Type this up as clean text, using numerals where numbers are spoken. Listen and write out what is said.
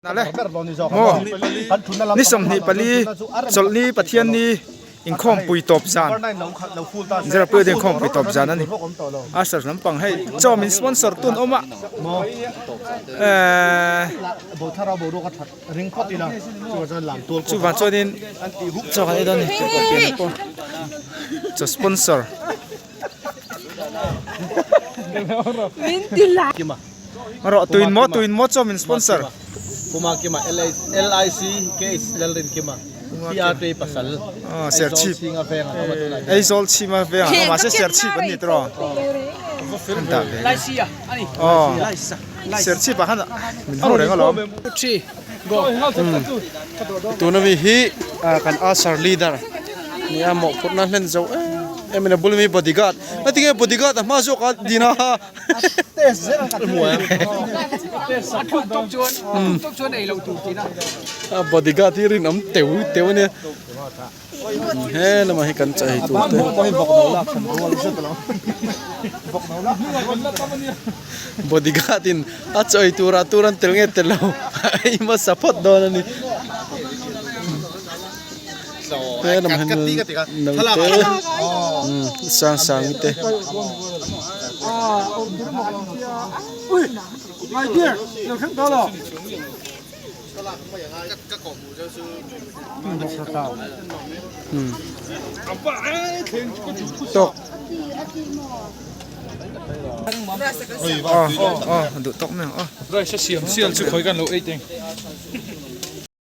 Maw ni 24 chawlhni Pathianni inkhawmpui tawp zan Zirapui te inkhawmpui tawp zan a ni Usher lampang hei chaw min sponsor tun awm a ehh chuvang chuanin chaw kan ei dawn a ni chaw sponsor. Rawh tuin maw tuin maw chaw min sponsor. Puma Kima LIC KH Lalrin Kima PRP pasal Serchhip Aizawl chhima veng ah mahse Serchhip an ni tawh an dah ve aw Serchhip ah khan min ho reng alawm. Tuna mi hi kan Usher leader nia mawhphurhna hlen zo em em in a bul ami bodyguard a tinge bodyguard a hma zawk a din a a bodyguard hi rinawm teu teu a nia he lamah hi kan chei tur te bodyguard in a chaw ei turah tur an tel nge tel lo a ei hmasa phawt dawn a ni he lamah hian naute sang sang te. Tawk aw aw duh tawk mai ang aw.